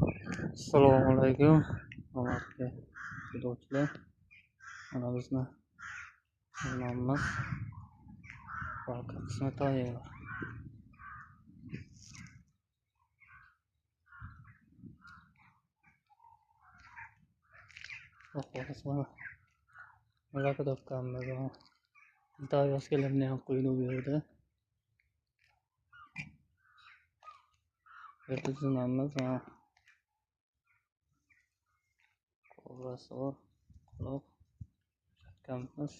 Assalomu alaykum, hurmatli haydovchilar. Mana bizni nomimiz Baraka qismi tayyor. Xolos, mana lakadobkamiz, tayyorgarlikni ham qo'yib bu yerda. Bu yerda zinamiz, mana kobrasi bor, quloq chatkamiz.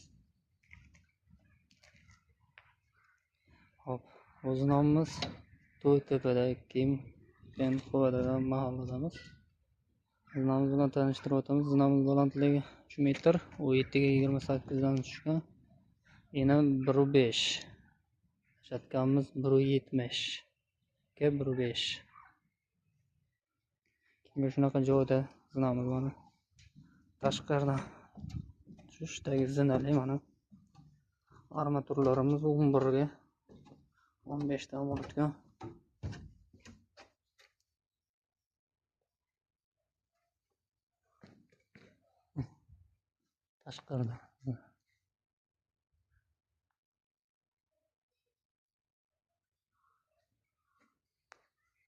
Hop, o'zi nomimiz To'ytepadagi Kim Quvadagi mahalladamiz. Zinamiz bilan tanishtirib o'tamiz. Zinamiz balandligi 3 metr, 17 ga 28 dan tushgan. Eni 1.5. Chatkamimiz 1.70 ga 1.5. Kimga shunaqa joyda zinamiz mana tashqaridan tushishdagi zinali mana armaturlarimiz 11 ga 15 dan bo'lgan. Tashqaridan